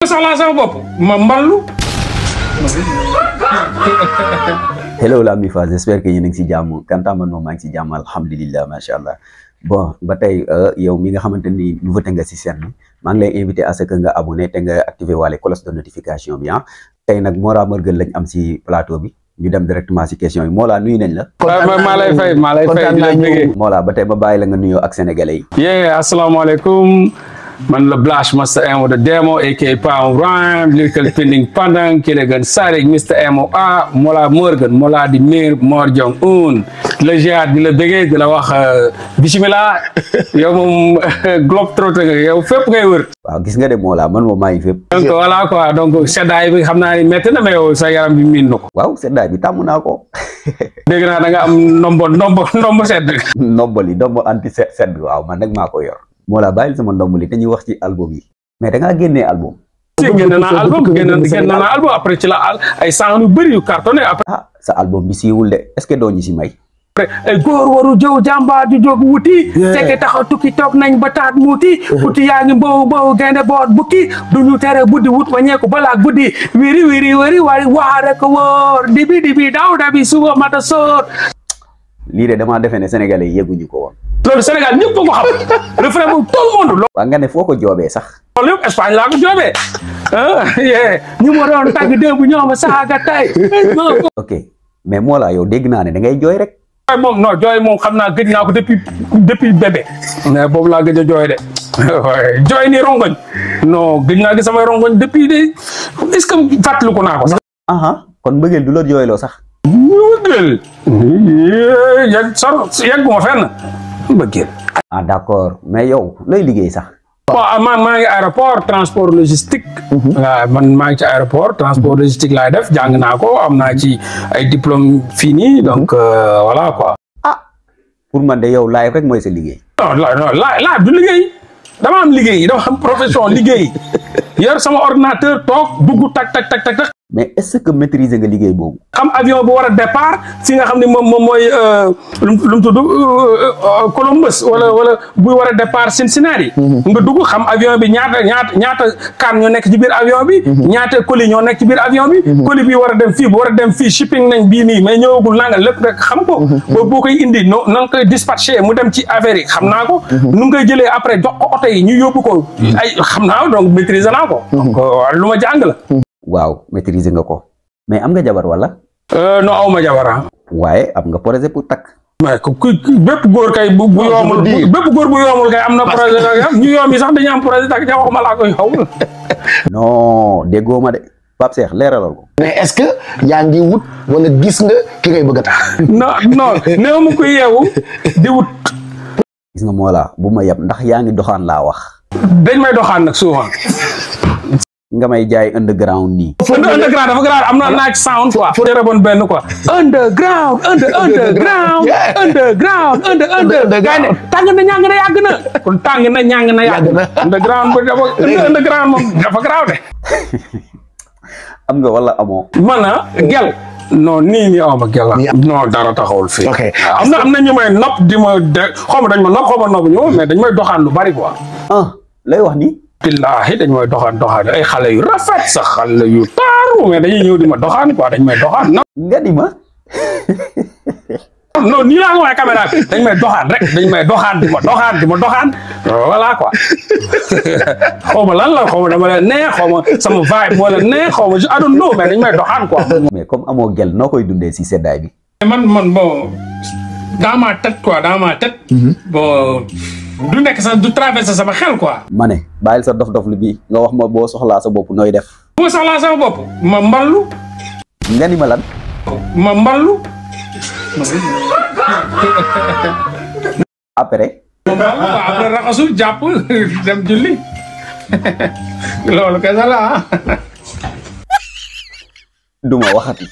soxlaa sama bopp ma mballu. hello la mi fa, j'espère que yéen a ngi si jàmm. Kanta man moom maa ngi si jàmm alhamdulilah macha allah. Bon ba tey yow mi nga xamante ni nouveauté nga si chaîne bi maa ngi lay invité à ce que nga abonné te nga activé waale cloche de notification bi ah. Tey nag Mollah Morgun lañ am si plateau bi ñu dem directement si question yi Mollah nuyu nañ la. maa lay fay di la bëggee. Mollah ba tey ma bàyyi la nga nuyoo ak sénégalais yi. asalaamaaleykum. Man la Blash Master Emo the Demo aka Pound Rhyme lyrical pending pandang Kilegan Sarik Mr Emo A Mollah Morgun Mollah di Mir Mor Jong Un la ziar di la bëggee di la wax bismillah yow moom globe trotter nga yow fépp ngay wër. Waaw gis nga de Mollah man moom maa ngi fépp. Donc voilà quoi donc seddaay bi xam naa ni métti na mais yow sa yaram bi miin na ko. Waaw seddaay bi tàmm naa ko. dégg naa da nga am ndombo sedd. ndombo anti sedd waaw man nag maa ko yor. Mollah bàyyil sama ndomb li te ñuy wax ci album yi mais da ngaa génnee album. génn naa album après ci la ay sang yu bëri yu cartonné après. Ah sa album bi siiwul de est-ce que doo ñu si may. ay góor waru jëw jàmbaar di jóg wuti. fekke taxaw tukki toog nañ ba taat muuti. wuti yaa ngi mbow gaynde boot bukki duñu tere buddi wut wañeeku balaak buddi wiri wari waare ko wóor dibi daaw dabi suba mata soor. lii de damaa defee ne sénégalais yi yëguñu ko woon. loolu Sénégal ñëpp ko xam refrain bu tout le monde. waa nga ne foo ko joobee sax. loolu yëpp Espagne laa ko joobee ñu ma doon tàgg démb ñoo ma saaga tey. ok mais Mollah yow dégg naa ne da ngay jooy rek. jooy moom non jooy moom xam naa gëj naa ko depuis bébé mais boobu laa gëj a jooy de jooy ni rongoñ non gëj naa gis samay rongoñ depuis de est-ce que fàttaliku naa ko sax. kon mbëggeel du la jooyloo sax. mbëggeel yegguma fenn mbëggeel. Ah d'accord mais yow looy liggéey sax. bon maa ngi aéroport transport logistique. waaw man maa ngi ci aéroport transport logistique laay def jàng naa ko am naa ci ay diplôme fii nii donc voilà quoi. Pour man de yow live rek mooy sa liggéey. non live du liggéey dama am liggéey dama am profession liggéey yor sama ordinateur toog dugg tak. mais est-ce que maîtriser nga liggéey boobu. xam avion bu war a départ fi nga xam ne moom mooy lu mu tudd Columbus wala buy war a départ Cincinnati. nga dugg xam avion bi ñaata kaan ñoo nekk ci biir avion bi. ñaata colis ñoo nekk ci biir avion bi. colis bi war a dem fii bu war a dem fii shipping nañ bii nii mais ñëwagul nanga lépp rek xam ko. boo koy indi na nga koy dispatché mu dem ci affaire yi xam naa ko. nu ngay jëlee après jox ko oto yi ñu yóbbu ko. ay xam naa donc maîtriser naa ko. donc lu ma jàng la. waaw maîtriser nga ko mais am nga jabar wala. non aw ma jabar. waaye am nga projet pour takk. mais bépp góor kay bu yoomul bépp góor bu yoomul kay am na projet ñu yoom yi sax dañu am projet takk waxuma laa koy xaw. non déggoo ma de Pape Cheikh leeralal ko. mais est-ce que yaa ngi wut wala gis nga ki ngay bëgg a tax. non néew ma ko yeewu di wut. gis nga Mollah bu ma yab ndax yaa ngi doxaan laa wax. dañ may doxaan nag souvent. nga may jaay underground nii. underground dafa grave am na naaj sound quoi. fu dee bon benn quoi. underground. gars ne tàng na ñàng na yàgg na. kon tàng na ñàng na yàgg na. underground moom dafa grave de. am nga wala amoo. man gel. non nii aw ma gel la. non dara taxawul fii. ok am na ñu may nopp di ma de xaw ma dañ ma nopp xaw ma nopp ñu mais dañ may doxaan lu bari quoi. lay wax nii. billahi dañ may doxaan ay xale yu rafet sax xale yu taaru mais dañuy ñëw di ma doxaan quoi dañ may doxaan. nga di ma. non nii laa ko waxee caméra bi dañ may doxaan rek dañ may doxaan di ma doxaan voilà quoi xaw ma lan la xaw ma dama leen neex xaw ma sama vibe moo leen neex xaw ma I don't know mais dañ may doxaan quoi. mais comme amoo gel noo koy dundee si seddaay bi. man bon dans ma tête quoi dans ma tête. bon. du nekk sax du traversé sama xel quoi. ma ne bàyyil sa dof lu bi nga wax ma boo soxlaa sa bopp nooy def. bu ma soxlaa sama bopp ma mballu. nga ni ma lan. ma mballu. après. après raxasu jàpp dem julli loolu kese la duma waxati.